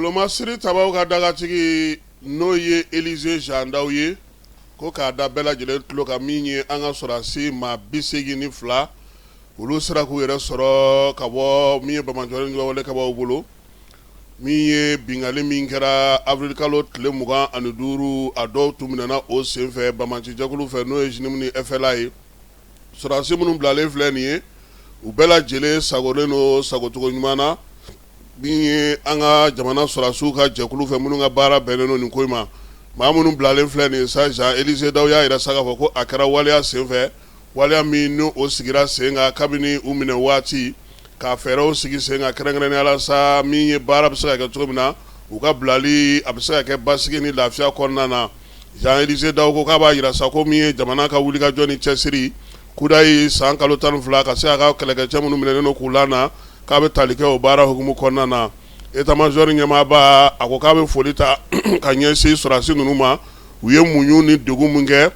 Wolomasiri tabaw ka dagatigi n'o ye Élisée Jean Daw ye, ko k'a da bɛɛ lajɛlen tulo kan, min ye an ka sɔrɔdasi maa 82, olu sera k'u yɛrɛ sɔrɔ ka bɔ min ye banbaanciwale juguwalekɛbaaw bolo, min ye binkanni min kɛra avril kalo tile 25, a dɔw tun minɛna o senfɛ banbaancijɛkulu fɛ, n'o ye JNIM ni FLA ye. Sɔrɔdasi minnu bilalen filɛ nin ye, u bɛɛ lajɛlen sagolen don sagocogo ɲuman na, min ye an ka jamana sɔrɔdasiw ka jɛkulu fɛ, minnu ka baara bɛnnen don nin ko in ma. Maa minnu bilalen filɛ nin ye sa, Jean Élisée Daw y'a jira sa k'a fɔ ko a kɛra waleya senfɛ, waleya min ni o sigira sen kan kabini u minɛ waati, ka fɛɛrɛw sigi sen kan kɛrɛnkɛrɛnnenya la sa, min ye baara bɛ se ka kɛ cogo min na, u ka bilali a bɛ se ka kɛ basigi ni lafiya kɔnɔna na. Jean Élisée Daw ko k'a b'a jira sa ko min ye jamana ka wulikajɔ ni cɛsiri kudayi san kalo 12 ka se a ka kɛlɛkɛcɛ minnu minɛnen don k'u lana, k'a bɛ tali kɛ o baara hukumu kɔnɔna na. État-major ɲɛmaaba, a ko k'a bɛ foli ta ka ɲɛsin sɔrɔdasi ninnu ma, u ye muɲu ni degun min kɛ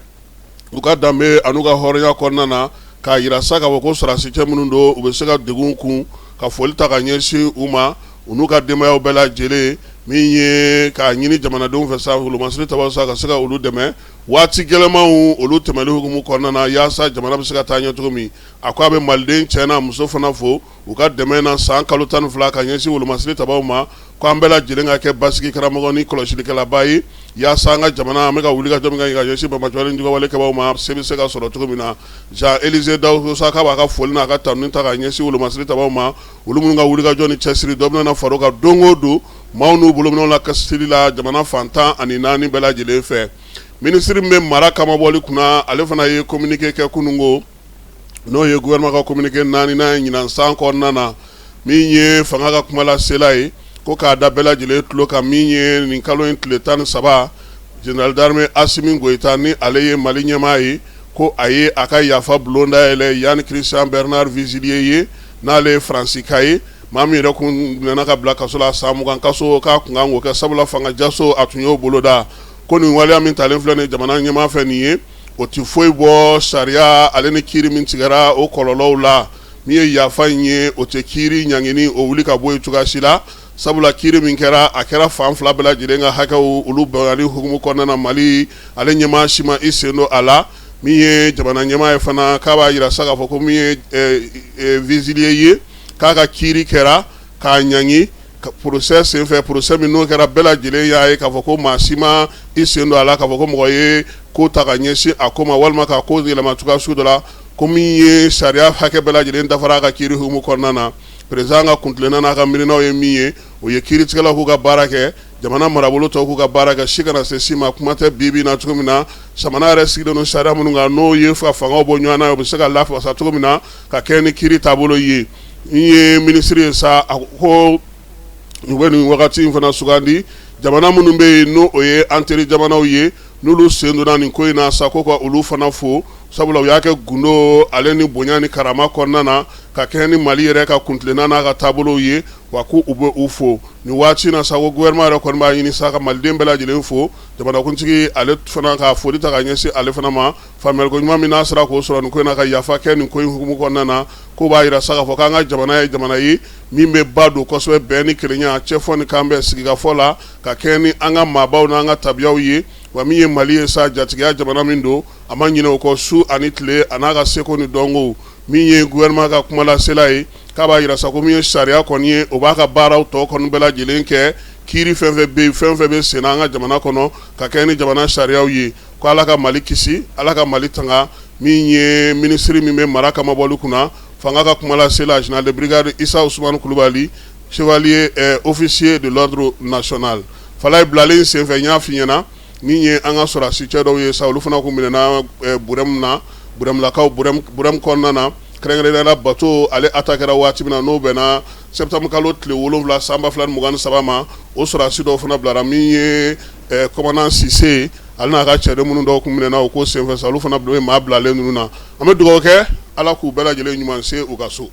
u ka danbe an'u ka hɔrɔnya kɔnɔna na, k'a jira sa k'a fɔ ko sɔrɔdasi cɛ minnu don, u bɛ se ka degun kun, ka foli ta ka ɲɛsin u ma, u n'u ka denbayaw bɛɛ lajɛlen. Min ye k'a ɲini jamanadenw fɛ sa, wolomasiri tabaw sa, ka se ka olu dɛmɛ waati gɛlɛnmanw olu tɛmɛli hukumu kɔnɔna na, yaasa jamana bɛ se ka taa ɲɛ cogo min. A ko a bɛ maliden cɛ n'a muso fana fo u ka dɛmɛ na san kalo 12 ka ɲɛsin wolomasiri tabaw ma, ko an bɛɛ lajɛlen ka kɛ basigi karamɔgɔ ni kɔlɔsilikɛlaba ye, yaasa an ka jamana, an bɛ ka wulikajɔ min kɛ ka ɲɛsin banbaanciwale juguwalekɛbaaw ma, se bɛ se ka sɔrɔ cogo min na. Jean Élisée Daw sa k'a b'a ka foli n'a ka tanuni ta ka ɲɛsin wolomasiri tabaw ma, olu minnu ka wulikajɔ ni cɛsiri dɔ bɛna fara u kan don o don, maaw n'u bolominɛw la kasili la jamana fan 14 bɛɛ lajɛlen fɛ. Minisiri min bɛ mara kamabɔli kunna, ale fana ye communiqué kɛ kununko, n'o ye gouvernement ka communiqué naaninan ye ɲinan san kɔnɔna na. Min ye fanga ka kumalasela ye, ko k'a da bɛɛ lajɛlen tulo kan, min ye nin kalo in tile 13, général d'armée Assimi Goïta, ni ale ye Mali ɲɛmaa ye, ko a ye a ka yafa bulon dayɛlɛ Yann Christian Bernard Vezilier ye, n'ale ye Faransika ye, maa min yɛrɛ kun minɛna ka bila kaso la san 20 kaso, k'a kun kan k'o kɛ sabula fanga jaso a tun y'o boloda. Ko nin waleya min talen filɛ nin jamana ɲɛmaa fɛ nin ye, o tɛ foyi bɔ sariya ale ni kiiri min tigɛra o kɔlɔlɔw la. Min ye yafa in ye, o tɛ kiiri ɲangini o wuli ka bɔ yen cogoya si la, sabula kiiri min kɛra, a kɛra fan fila bɛɛ lajɛlen ka hakɛw olu bonyali hukumu kɔnɔna na. Mali ale ɲɛmaa si ma i sen don a la. Min ye jamana ɲɛmaa ye fana, k'a b'a jira sa k'a fɔ ko min ye Vezilier ye, k'a ka kiiri kɛra k'a ɲangi procès senfɛ, procès min n'o kɛra, bɛɛ lajɛlen y'a ye k'a fɔ ko maa si ma i sen don a la, k'a fɔ ko mɔgɔ ye ko ta ka ɲɛsin a ko ma walima k'a ko yɛlɛma cogoya sugu dɔ la, ko min ye sariya hakɛ bɛɛ lajɛlen dafara a ka kiiri hukumu kɔnɔna na. Président ka kuntilenna n'a ka miirinaw ye min ye, o ye kiiritigɛlaw k'u ka baara kɛ, jamana marabolo tɔw k'u ka baara kɛ, si kana se si ma. Kuma tɛ bi bi na cogo min na, jamana yɛrɛ sigilen don sariya minnu kan, n'o ye ka fangaw bɔ ɲɔgɔn na, o bɛ se ka lafasa cogo min na ka kɛ ni kiiri taabolo ye. N ye minisiri ye sa, a ko u bɛ nin wagati in fana sugandi jamana minnu bɛ yen, n'o o ye an teri jamanaw ye, n'olu sen donna nin ko in na sa, ko ka olu fana fo, sabula u y'a kɛ gundo ale ni bonya ni karama kɔnɔna na, ka kɛ ni Mali yɛrɛ ka kuntilenna n'a ka taabolow ye. Wa ko u bɛ u fo nin waati in na sa, ko gouvernement yɛrɛ kɔni b'a ɲini sa ka maliden bɛɛ lajɛlen fo, jamanakuntigi ale fana ka foli ta ka ɲɛsin ale fana ma, faamuyaliko ɲuman min n'a sera k'o sɔrɔ nin ko in na, ka yafa kɛ nin ko in hukumu kɔnɔna na. Ko b'a jira sa k'a fɔ k'an ka jamana ye jamana ye min bɛ ba don kosɛbɛ bɛn ni kelenya, cɛfɔ ni kanbɛn, sigikafɔ la, ka kɛ ni an ka maabaw n'an ka tabiyaw ye. Wa min ye Mali ye sa, jatigiya jamana min don, a ma ɲinɛ o kɔ su ani tile, a n'a ka seko ni dɔnko. Min ye gouvernement ka kumalasela ye, k'a b'a jira sa ko min ye sariya kɔni ye, o b'a ka baaraw tɔ kɔni bɛɛ lajɛlen kɛ, kiiri fɛn fɛn bɛ yen, fɛn fɛn bɛ senna an ka jamana kɔnɔ, ka kɛ ni jamana sariyaw ye. Ko Ala ka Mali kisi, Ala ka Mali tanga. Min ye minisiri min bɛ mara kamabɔli kunna, fanga ka kumalasela général de brigade Isa Usumani Kulubali, chevalier officier de l'ordre national. Falaye bilalen senfɛ, n y'a f'i ɲɛna, min ye an ka sɔrɔdasi cɛ dɔw ye sa, olu fana kun minɛna Burɛmu na, Burɛmulakaw, Burɛmu kɔnɔna na, kɛrɛnkɛrɛnnenya la bateau ale attaquera waati min na, n'o bɛnna septembre kalo tile 7 san 2023 ma, o sɔrɔdasi dɔw fana bilara. Min ye commandant Sise, ale n'a ka cɛden minnu dɔw kun minɛna o ko senfɛ sa, olu fana bɛ maa bilalen ninnu na. An bɛ dugawu kɛ, Ala k'u bɛɛ lajɛlen ɲuman se u ka so.